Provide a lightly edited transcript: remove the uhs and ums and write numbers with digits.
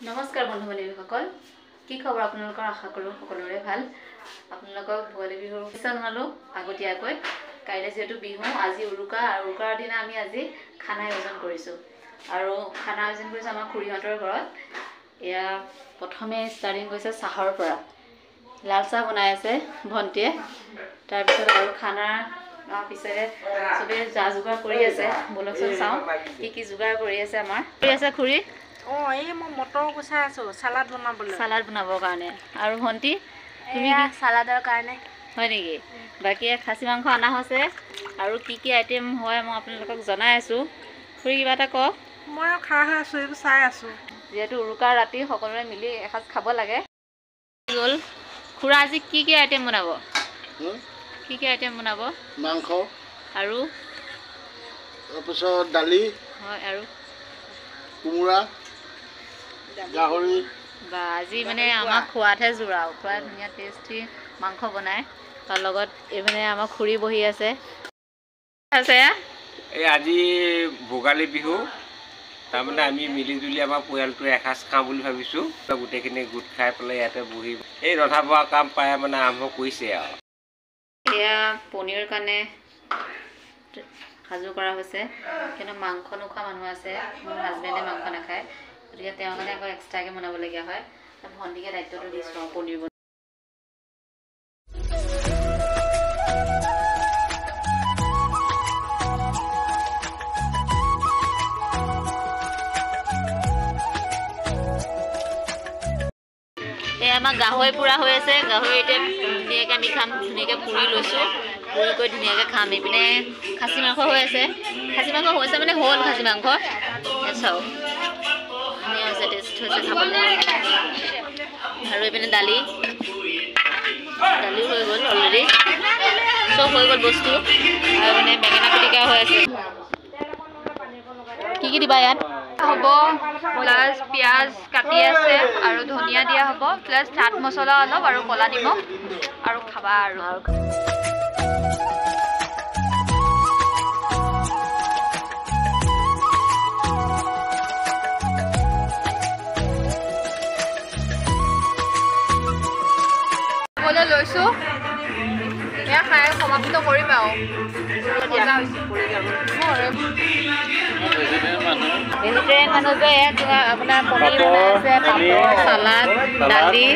নমস্কাৰ বন্ধু বান্ধৱীসকল, কি খবৰ আপোনালোকৰ? আশা কৰোঁ সকলোৰে ভাল। আপোনালোকক ভোগালী বিহুৰ শুভেচ্ছা জনালোঁ আগতীয়াকৈ। কাইলৈ যিহেতু বিহু, আজি উৰুকা, আৰু উৰুকাৰ দিনা আমি আজি খানা আয়োজন কৰিছোঁ। আৰু খানা আয়োজন কৰিছোঁ আমাৰ খুৰীহঁতৰ ঘৰত। এয়া প্ৰথমে ষ্টাৰ্টিং কৰিছে চাহৰ পৰা, লাল চাহ বনাই আছে ভণ্টিয়ে। তাৰপিছত আৰু খানাৰ পিছৰে চবেই যা যোগাৰ কৰি আছে। ব'লকচোন চাওঁ কি কি যোগাৰ কৰি আছে আমাৰ। কৰি আছে খুৰী? অঁ, এই মই মটৰ গুচাই আছোঁ চালাড বনাবলৈ। চালাড বনাবৰ কাৰণে। আৰু ভণ্টি তুমি? চালাডৰ কাৰণে। হয় নেকি? বাকী খাচী মাংস অনা হৈছে আৰু কি কি আইটেম হয় মই আপোনালোকক জনাই আছোঁ। খুৰী কিবা এটা কওক। মই খাই হৈ আছোঁ, এইবোৰ চাই আছোঁ। যিহেতু উৰুকাৰ ৰাতি সকলোৰে মিলি এসাঁজ খাব লাগে। গ'ল খুৰা, আজি কি কি আইটেম বনাব? কি কি আইটেম বনাব? মাংস আৰু তাৰপিছত দালি হয়, আৰু কোমোৰা, গাহৰি। বা আজি মানে আমাক খোৱাতহে জোৰা, খুৰাই ধুনীয়া টেষ্টি মাংস বনায়। তাৰ লগত এইপিনে আমাৰ খুৰী বহি আছে। আছে এই আজি ভোগালী বিহু, তাৰমানে আমি মিলিজুলি আমাৰ পৰিয়ালটোৱে এসাঁজ খাওঁ বুলি ভাবিছোঁ। গোটেইখিনি গোট খাই পেলাই ইয়াতে বহি এই ৰন্ধা বঢ়া কাম প্ৰায় মানে আৰম্ভ কৰিছে আৰু। এয়া পনীৰ কাৰণে সাজু কৰা হৈছে, কিন্তু মাংস নোখোৱা মানুহ আছে। মোৰ হাজবেণ্ডে মাংস নাখায়, গতিকে তেওঁৰ কাৰণে আকৌ এক্সট্ৰাকৈ বনাবলগীয়া হয়। ভণ্টিকে দায়িত্বটো দিছোঁ আৰু পনীৰ বনোৱা। এই আমাৰ গাহৰি পোৰা হৈ আছে। গাহৰি এতিয়া ধুনীয়াকৈ আমি খাম, ধুনীয়াকৈ পুৰি লৈছোঁ, পুৰি কৰি ধুনীয়াকৈ খাম। এইপিনে খাচী মাংস হৈ আছে। খাচী মাংস হৈছে মানে হ'ল খাচী মাংস। চাওক ধুনীয়া হৈছে, টেষ্ট হৈছে খাবলৈ। আৰু এইপিনে দালি, দালিও হৈ গ'ল অলৰেডি, চব হৈ গ'ল বস্তু। আৰু মানে বেঙেনা পিটিকা হৈ আছে। কি কি দিবা ইয়াত? হ'ব প্লাছ পিঁয়াজ কাটি আছে আৰু ধনিয়া দিয়া হ'ব, প্লাছ চাট মছলা অলপ আৰু ক'লা নিমখ আৰু খাবা। আৰু খাবলৈ লৈছোঁ, এয়া খাই সমাপ্ত কৰিম আৰু। ভেজিটেৰিয়ান মানুহ যে, ইয়াত আপোনাৰ পনীৰ বনাই আছে, পাপৰ, চালাড, দালি।